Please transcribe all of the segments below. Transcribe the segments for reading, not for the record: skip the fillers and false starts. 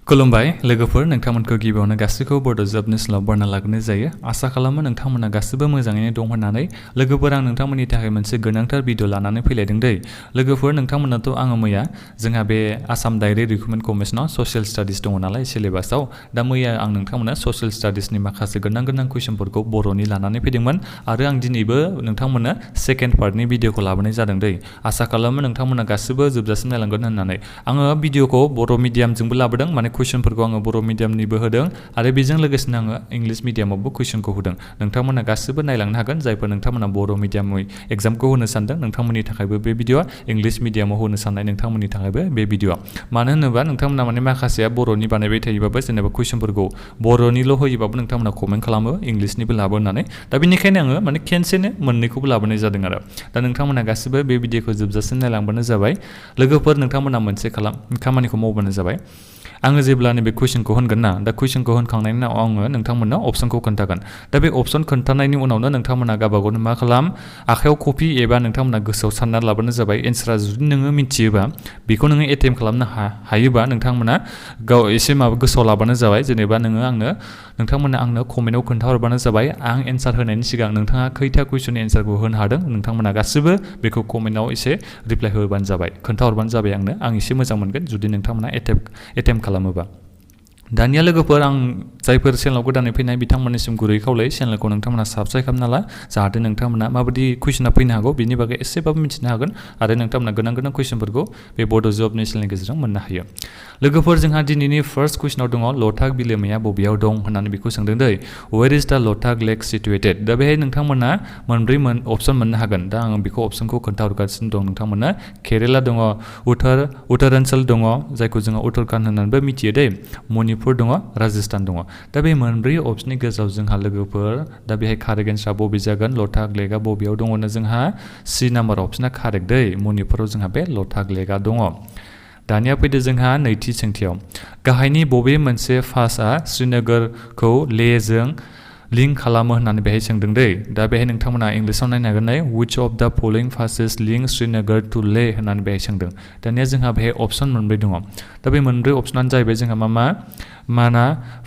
खुलुमबाय लोगोफोर नोंथांमोनखौ गिबियावनो गासैखौबो बड' जबनि स्लाव बरना लाग्रोनाय जायो आसा खालामो नोंथांमोना गासिबो मोजाङैनो दं होननानै लोगोफोर आं नोंथांमोननि थाखाय मोनसे गोनांथार भिडिअ लानानै फैलायदों दै लोगोफोर नोंथांमोनाथ' आङो मैया जोंहा बे आसाम डाइरेक्ट रिक्रुटमेन्ट कमिसनाव ससियेल स्टाडिज दङ नालाय सिलेबासाव दा मैया आं नोंथांमोना ससियेल स्टाडिजनि माखासे गोनां कुइसनफोरखौ बर'नि लानानै फैदोंमोन आरो आं दिनैबो नोंथांमोननो सेकेन्ड पार्टनि भिडिअखौ लाबोनाय जादों दै आसा खालामो नोंथांमोना गासिबो जोबजासिम नायलांगोन होननानै आङो भिडिअखौ बर' मिडियामजोंबो लाबोदों माने कुइसनफोरखौ आङो बर' मिडियामनिबो होदों आरो बेजों लोगोसेनो आङो इंलिश मिडियामावबो कुइसनखौ होदों नोंथांमोना गासिबो नायलांनो हागोन जायफोर नोंथांमोना बर' मिडियामै एग्जामखौ होनो सानदों नोंथांमोननि थाखायबो बे भिडिअआ इंलिश मिडियामाव होनो साननाय नोंथांमोननि थाखायबो बे भिडिअआ मानो होनोबा नोंथांमोना माने माखासेया बर'नि बानायबाय थायोबाबो जेनेबा कुइसनफोरखौ बर'निल' होयोबाबो नोंथांमोना कमेन्ट खालामो इंलिशनिबो लाबो होननानै दा बेनिखायनो आङो माने खेनसेनो मोननैखौबो लाबोनाय जादों आरो दा नोंथांमोना गासिबो बे भिडिअखौ जोबजासिम नायलांबानो जाबाय लोगोफोर नोंथांमोना मोनसे खामानिखौ मावबानो जाबाय आङो जेब्ला नैबे कुइसनखौ होनगोन ना दा कुइसनखौ होनखांनायनि उनाव आङो नोंथांमोननो अपसनखौ खोन्थागोन दा बे अपसन खोन्थानायनि उनावनो नोंथांमोना गावबागावनो मा खालाम आखायाव कपि एबा नोंथांमोना गोसोआव सानना लाबानो जाबाय एन्सारा जुदि नोङो मिथियोबा बेखौ नोङो एटेम्प खालामनो हायोबा नोंथांमोना गाव एसे माबा गोसोआव लाबानो जाबाय जेनेबा नोंथांमोना आंनो कमेन्टआव खोन्थाहरबानो जाबाय आं एन्सार होनायनि सिगां नोंथाङा खैथा कुइसननि एन्सारखौ होनो हादों नोंथांमोना गासिबो बेखौ कमेन्टआव एसे रिप्लाइ होबानो जाबाय खोन्थाहरबानो जाबाय आं एसे मोजां मोनगोन जुदि नोंथांमोना एटेम्प खालामोबा दानिया लोगोफोर आं जायफोर चेनेलाव गोदानै फैनाय बिथांमोननिसिम गुरै खावलायो चेनेलखौ नोंथांमोना साबस्क्राइब खालामना ला जाहाथे नोंथांमोना माबायदि कुइसना फैनो हागौ बेनि बागै एसेबाबो मिथिनो हागोन आरो नोंथांमोना गोनां कुइसनफोरखौ बे बड' जबनि चेनेलनि गेजेरजों मोननो हायो लोगोफोर जोंहा दिनैनि फार्स्ट कुइसनाव दङ लटाक बिलोमाया बबेयाव दं होननानै बेखौ सोंदों दै वेर इज द लटाक लेक सिटुएटेड दा बेहाय नोंथांमोना मोनब्रै अपसन मोननो हागोन दा आं बेखौ अपसनखौ खोन्थाहरगासिनो दं नोंथांमोना केरेला दङ उत्तरान्चल दङ जायखौ जोङो उत्तराखन्ड होननानैबो मिथियो दै मणिपुर दङ राजस्थान दङ दा बे मोनब्रै अपसननि गेजेराव जोंहा लोगोफोर दा बेहाय कारेक्ट एन्सारा बबे जागोन लटाक लेकआ बबेयाव दङनो जोंहा सि नाम्बार अपसना कारेक्ट दै मणिपुराव जोंहा बे लटाक लेकआ दङ दानिया फैदो जोंहा नैथि सोंथियाव गाहायनि बबे मोनसे फासआ श्रीनगरखौ लेजों लिंक खालामो होननानै बेहाय सोंदों दै दा बेहाय नोंथांमोना इंलिसाव नायनो हागोन नाय which of the following passes link Srinagar to Leh होननानै बेहाय सोंदों दानिया जोंहा बेहाय अपसन मोनब्रै दङ दा बे मोनब्रै अपसनानो जाहैबाय जोंहा माना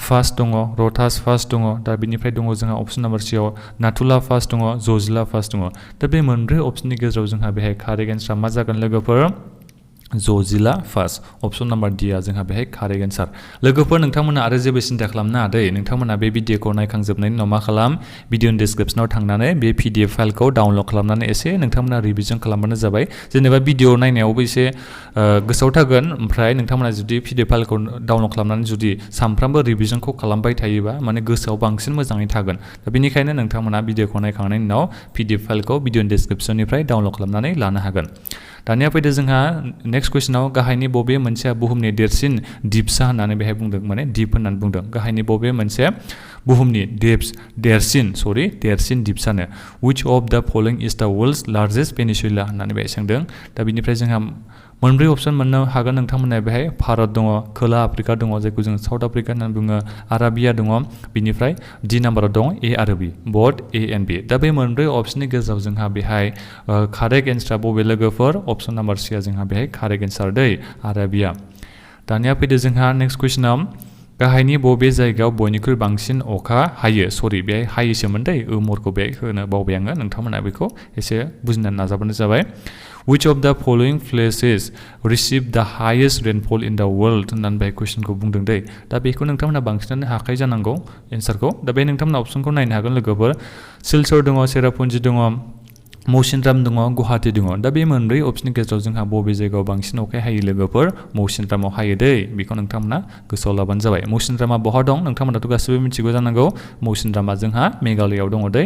फार्स्ट दङ रटास फार्स्ट दङ दा बिनिफ्राय दङ जोंहा अपसन नाम्बार सियाव नाथुला फार्स्ट दङ जजिला फार्स्ट दङ दा बे मोनब्रै अपसननि गेजेराव जोंहा बेहाय कारेक्ट एन्सारा मा जागोन लोगोफोर जजिला फार्स्ट अपसन नाम्बार डिआ जोंहा बेहाय कारेक्ट एन्सार लोगोफोर नोंथांमोना आरो जेबो सिन्था खालामनो दै नोंथांमोना बे भिडिअखौ नायखांजोबनायनि उनाव मा खालाम भिडिअनि डिसक्रिपसनाव थांनानै बे PDF फाइलखौ डाउनलड खालामनानै एसे नोंथांमोना रिभिजन खालामबानो जाबाय जेनेबा भिडिअ नायनायावबो एसे गोसोआव थागोन ओमफ्राय नोंथांमोना जुदि PDF फाइलखौ डाउनलड खालामनानै जुदि सानफ्रामबो रिभिजनखौ खालामबाय थायोबा माने गोसोआव बांसिन मोजाङै थागोन दा बेनिखायनो नोंथांमोना भिडिअखौ नायखांनायनि उनाव PDF फाइलखौ भिडिअनि डिसक्रिपसननिफ्राय डाउनलड खालामनानै लानो हागोन दानिया फैदो जोंहा नेक्स्ट कुइसनाव गाहायनि बबे मोनसेया बुहुमनि देरसिन दिपसा होननानै बेहाय बुंदों माने दिप होननानै बुंदों गाहायनि बबे मोनसे बुहुमनि देरसिन दिपसानो which of the following is the world's largest peninsula होननानै बेहाय सोंदों दा बिनिफ्राय जोंहा मोनब्रै अपसन मोननो हागोन नोंथांमोना बेहाय भारत दङ खोला आफ्रिका दङ जायखौ जों साउथ आफ्रिका होननानै बुङो आराबिया दङ बिनिफ्राय डि नाम्बाराव दं ए आरो बि बट ए एन्ड बि दा बे मोनब्रै अपसननि गेजेराव जोंहा बेहाय कारेक्ट एन्सारा बबे लोगोफोर अपसन नाम्बार सिया जोंहा बेहाय कारेक्ट एन्सार दै आराबिया दानिया फैदो जोंहा नेक्स्ट कुइसनाव गाहायनि बबे जायगायाव बयनिख्रुइ बांसिन अखा हायो बेहाय हायोसोमोन दै महरखौ बेहाय होनो बावबाय आङो नोंथांमोना बेखौ एसे बुजिनानै नाजाबानो जाबाय which of the following places receive the highest rainfall in the world होननानै बेहाय कुइसनखौ बुंदों दै दा बेखौ नोंथांमोना बांसिनानो हाखायो जानांगौ एन्सारखौ दा बे नोंथांमोना अपसनखौ नायनो हागोन लोगोफोर सिलचर दङ सेरापुन्जि दङ मौसिनराम दङ गुवाहाटी दङ दा बे मोनब्रै अपसननि गेजेराव जोंहा बबे जायगायाव बांसिन अखा हायो लोगोफोर मौसिनरामाव हायो दै बेखौ नोंथांमोना गोसोआव लाबानो जाबाय मौसिनरामा बहा दं नोंथांमोनाथ' गासिबो मिथिगौ जानांगौ मौसिनरामा जोंहा मेघालयआव दङ दै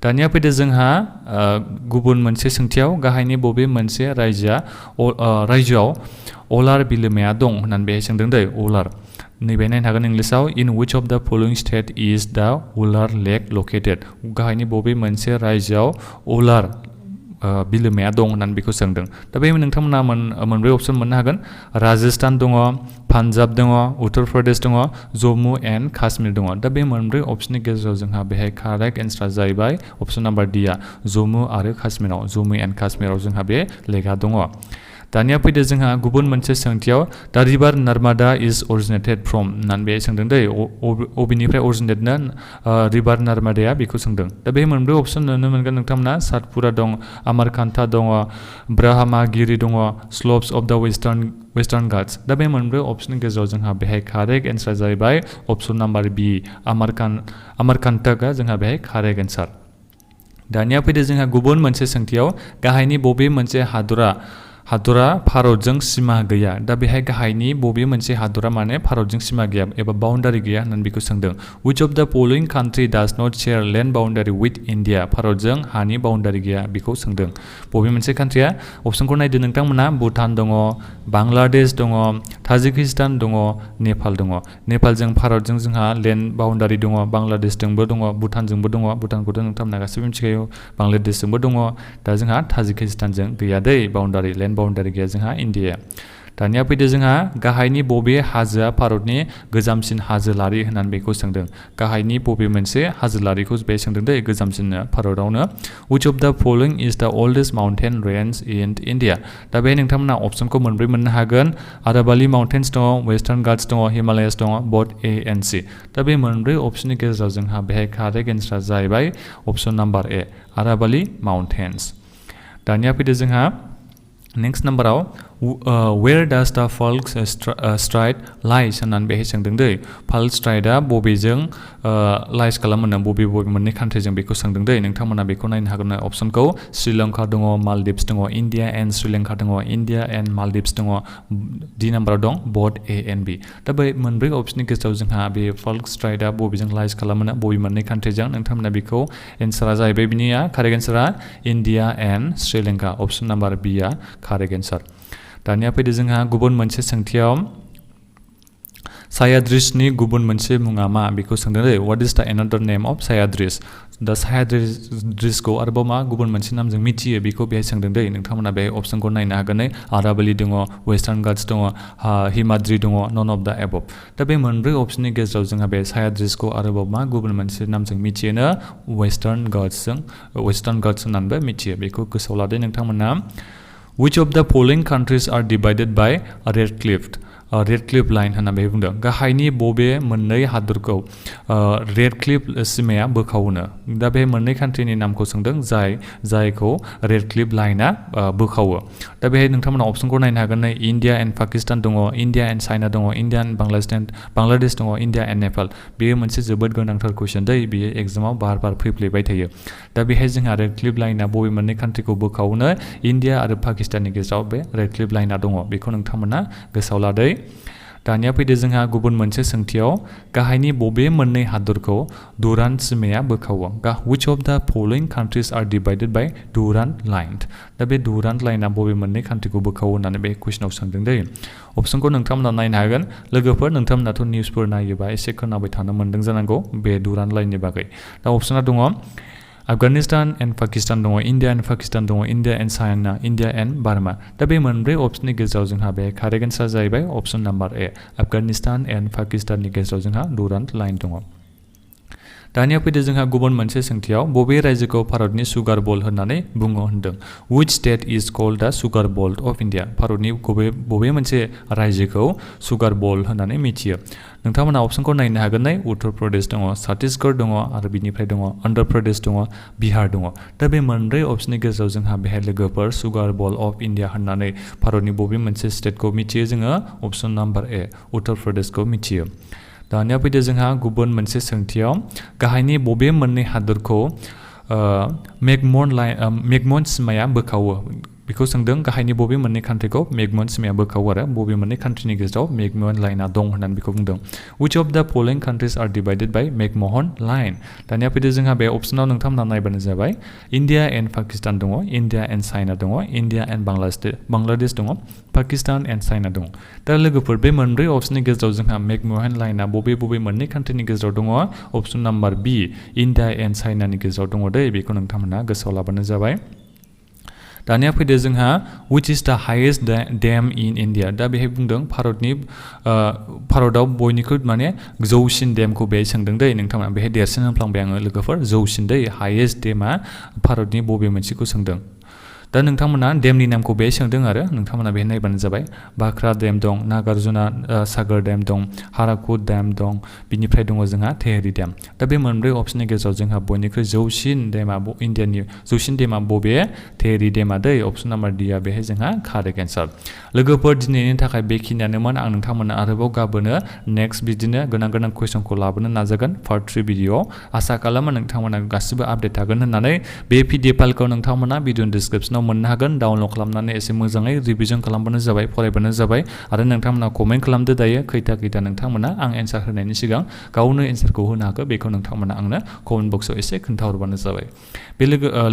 दानिया फैदो जोंहा गुबुन मोनसे सोंथियाव गाहायनि बबे मोनसे रायजोआव अलार बिलोमाया दं होननानै बेहाय सोंदों दै अलार नैबे नायनो हागोन इंलिसाव इन which of the following state is the Ular Lake located गाहायनि बबे मोनसे रायजोआव अलार बिलोमाया दं होननानै बेखौ सोंदों दा बे नोंथांमोना मोनब्रै अपसन मोननो हागोन राजस्थान दङ पान्जाब दङ उत्तर प्रदेश दङ जम्मु एन्ड काश्मीर दङ दा बे मोनब्रै अपसननि गेजेराव जोंहा बेहाय कारेक्ट एन्सारा जाहैबाय अपसन नाम्बार डिआ जम्मु एन्ड काश्मीराव जोंहा बे लेकआ दङ दानिया फैदो जोंहा गुबुन मोनसे सोंथियाव दा river Narmada is originated from होननानै बे सोंदों दै अबेनिफ्राय अरिजिनेट ना रिभार नार्मादाया बेखौ सोंदों दा बे मोनब्रै अपसन नुनो मोनगोन नोंथांमोना सातपुरा दं आमारकान्था दङ ब्रह्मगिरि दङ स्लप्स अफ द वेस्टार्न घाट्स दा बे मोनब्रै अपसननि गेजेराव जोंहा बेहाय कारेक्ट एन्सार जाहैबाय अपसन नाम्बार बी आमारकान्थाआ जोंहा बेहाय कारेक्ट एन्सार दानिया फैदो जोंहा गुबुन मोनसे सोंथियाव गाहायनि बबे मोनसे हादरा भारतजों सिमा गैया दा बेहाय गाहायनि बबे मोनसे हादरा माने भारतजों सिमा गैया एबा बाउन्डारि गैया होननानै बेखौ सोंदों which of the following country does not share land boundary with India भारतजों हानि बाउन्डारि गैया बेखौ सोंदों बबे मोनसे कान्ट्रिया अपसनखौ नायदो नोंथांमोना भुटान दङ बांलादेश दङ ताजिकिस्तान दङ नेपाल दङ नेपालजों भारतजों जोंहा लेन्ड बाउन्डारि दङ बांलादेशजोंबो दङ भुटानजोंबो दङ भुटानखौथ' नोंथांमोना गासैबो मिथिखायो बांलादेशजोंबो दङ दा जोंहा ताजिकिस्तानजों गैया दै बाउन्डारि लेन्ड बाउन्डारि गैया जोंहा इन्डिया दानिया फैदो जोंहा गाहायनि बबे हाजोआ भारतनि गोजामसिन हाजोलारि होननानै बेखौ सोंदों गाहायनि बबे मोनसे हाजोलारिखौ बे सोंदों दै गोजामसिन भारतआवनो which of the following is the oldest mountain range in India दा बे नोंथांमोना अपसनखौ मोनब्रै मोननो हागोन आराबाली माउन्टेन्स दङ वेस्टार्न घाट्स दङ हिमालयास दङ बट ए एन्ड सि दा बे मोनब्रै अपसननि गेजेराव जोंहा बेहाय कारेक्ट एन्सार जाहैबाय अपसन नाम्बार ए आराबाली माउन्टेन्स दानिया फैदो जोंहा नेक्स्ट नाम्बाराव where does the Phalg Strait lies होननानै बेहाय सोंदों दै Phalg Straitआ बबेजों लाइस खालामो बबे मोननै कान्ट्रिजों बेखौ सोंदों दै नोंथांमोना बेखौ नायनो हागोन अपसनखौ श्रीलंका दङ मालदिभ्स दङ इन्डिया एन्ड श्रीलंका दङ इन्डिया एन्ड मालदिभ्स दङ डि नाम्बाराव दं बट ए एन्ड बि दा बै मोनब्रै अपसननि गेजेराव जोंहा बे Phalg Straitआ बबेजों लाइस खालामो बबे मोननै कान्ट्रिजों नोंथांमोना बेखौ एन्सारा जाहैबाय बिनिया कारेक्ट एन्सारा India and Sri Lanka option number B आ कारेक्ट एन्सार दानिया फैदो जोंहा गुबुन मोनसे सोंथियाव सायाद्रिसनि गुबुन मोनसे मुङा मा बेखौ सोंदों दै व्हाट इज द एनादार नेम अफ सायाद्रिस दा सायाद्रिसखौ आरोबाव मा गुबुन मोनसे नामजों मिथियो बेखौ बेहाय सोंदों दै नोंथांमोना बेहाय अपसनखौ नायनो हागोन आराबाली दङ वेस्टार्न घाट्स दङ हिमाद्रि दङ नन अफ द एबभ दा बे मोनब्रै अपसननि गेजेराव जोंहा बे सायाद्रिसखौ आरोबाव मा गुबुन मोनसे नामजों मिथियोनो वेस्टार्न घाट्स होननानैबो मिथियो बेखौ गोसोआव लादो नोंथांमोना Which of the following countries are divided by a red cliff line होननानै बुंदों गाहायनि बबे मोननै हादरखौ रेड क्लिफ सिमाया बोखावोनो दा बे मोननै कान्ट्रिनि नामखौ सोंदों जायखौ रेड क्लिफ लाइनआ बोखावो दा बेहाय नोंथांमोना अपसनखौ नायनो हागोन इन्डिया एन्ड पाकिस्तान दङ इन्डिया एन्ड चाइना दङ इन्डिया एन्ड बांलादेश दङ इन्डिया एन्ड नेपाल बेयो मोनसे जोबोद गोनांथार कुइसन दै बेयो एग्जामाव बार फैफ्लेबाय थायो दा बेहाय जोंहा रेड क्लिफ लाइनआ बबे मोननै कान्ट्रिखौ बोखावोनो इन्डिया आरो पाकिस्ताननि गेजेराव बे रेड क्लिफ लाइनआ दङ बेखौ नोंथांमोना गोसोआव लादै दानिया फैदो जोंहा गुबुन मोनसे सोंथियाव गाहायनि बबे मोननै हादरखौ Durand सिमाया बोखावो which of the following countries are divided by Durand line दा बे डुरान्ड लाइनआ बबे मोननै कान्ट्रिखौ बोखावो होननानै बे कुइसनाव सोंदों दै अपसनखौ नोंथांमोना नायनो हागोन लोगोफोर नोंथांमोनाथ' निउसफोर नायोबा एसे खोनाबाय थानो मोन्दों जानांगौ बे डुरान्ड लाइननि बागै दा अपसना दङ Afghanistan and Pakistan दङ India and Pakistan दङ India and China India and Burma दा बे मोनब्रै अपसननि गेजेराव जोंहा बे कारेक्ट एन्सार जाहैबाय अपसन नाम्बार ए Afghanistan and Pakistanनि गेजेराव जोंहा डुरान्ड लाइन दङ दानिया फैदो जोंहा गुबुन मोनसे सोंथियाव बबे रायजोखौ भारतनि सुगार बल होननानै बुङो होनदों which state is called the sugar bowl of India भारतनि बबे मोनसे रायजोखौ सुगार बल होननानै मिथियो नोंथांमोना अपसनखौ नायनो हागोन उत्तर प्रदेश दङ छत्तीसगढ़ दङ आरो बिनिफ्राय दङ अन्ध्र प्रदेश दङ बिहार दङ दा बे मोनब्रै अपसननि गेजेराव जोंहा बेहाय लोगोफोर सुगार बल अफ इन्डिया होननानै भारतनि बबे मोनसे स्टेटखौ मिथियो जोङो अपसन नाम्बार ए उत्तर प्रदेशखौ मिथियो दानिया फैदो जोंहा गुबुन मोनसे सोंथियाव गाहायनि बबे मोननै हादरखौ मेगमन सिमाया बोखावो बेखौ सोंदों गाहायनि बबे मोननै कान्ट्रिखौ मेगमन सिमाया बोखावो आरो बबे मोननै कान्ट्रिनि गेजेराव मेगमन लाइनआ दं होननानै बेखौ बुंदों which of the following countries are divided by McMahon line दानिया फैदो जोंहा बे अपसनाव नोंथांमोना नायबानो जाबाय इन्डिया एन्ड पाकिस्तान दङ इन्डिया एन्ड चाइना दङ इन्डिया एन्ड बांलादेश दङ पाकिस्तान एन्ड चाइना दङ दा लोगोफोर बे मोनब्रै अपसननि गेजेराव जोंहा मेगमोहन लाइनआ बबे मोननै कान्ट्रिनि गेजेराव दङ अपसन नाम्बार बि इन्डिया एन्ड चाइनानि गेजेराव दङ दै बेखौ नोंथांमोना गोसोआव लाबानो जाबाय दानिया फैदो जोंहा which is the highest dam in India दा बेहाय बुंदों भारतआव बयनिख्रुइ माने जौसिन डेमखौ बेहाय सोंदों दै नोंथांमोना बेहाय देरसिन होनफ्लांबाय आङो लोगोफोर जौसिन दै हाइएस्ट डेमआ भारतनि बबे मोनसेखौ सोंदों दा नोंथांमोना डेमनि नामखौ बे सोंदों आरो नोंथांमोना बेहाय नायबानो जाबाय बाक्रा डेम दं नागार्जुना सागर डेम दं हाराकुद डेम दं बिनिफ्राय दङ जोंहा थेहरि डेम दा बे मोनब्रै अप्शननि गेजेराव जोंहा बयनिख्रुइ जौसिन डेमा इन्डियानि जौसिन डेमा बबे थेहरि डेमा दै अप्शन नाम्बार डि आ बेहाय जोंहा कारेक्ट एन्सार लोगोफोर दिनैनि थाखाय बेखिनियानोमोन आं नोंथांमोननो आरोबाव गाबोनो नेक्स्ट बिदिनो गोनां कुइसनखौ लाबोनो नाजागोन पार्ट 3 भिडिअ आसा खालामो नोंथांमोना गासिबो आपडेट थागोन होननानै बे पिडिएफ फाइलखौ नोंथांमोना भिडिअ डिसक्रिप्शनाव मोननो हागोन डाउनलड खालामनानै एसे मोजाङै रिभिजन खालामबानो जाबाय फरायबानो जाबाय आरो नोंथांमोना कमेन्ट खालामदो दायो खैथा नोंथांमोना आं एन्सार होनायनि सिगां गावनो एन्सारखौ होनो हागौ बेखौ नोंथांमोना आंनो कमेन्ट बक्सआव एसे खोन्थाहरबानो जाबाय बे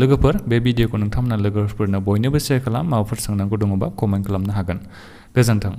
लोगोफोर बे भिडिअखौ नोंथांमोना लोगोफोरनो बयनोबो शेयार खालाम माबाफोर सोंनांगौ दङबा कमेन्ट खालामनो हागोन गोजोन्थों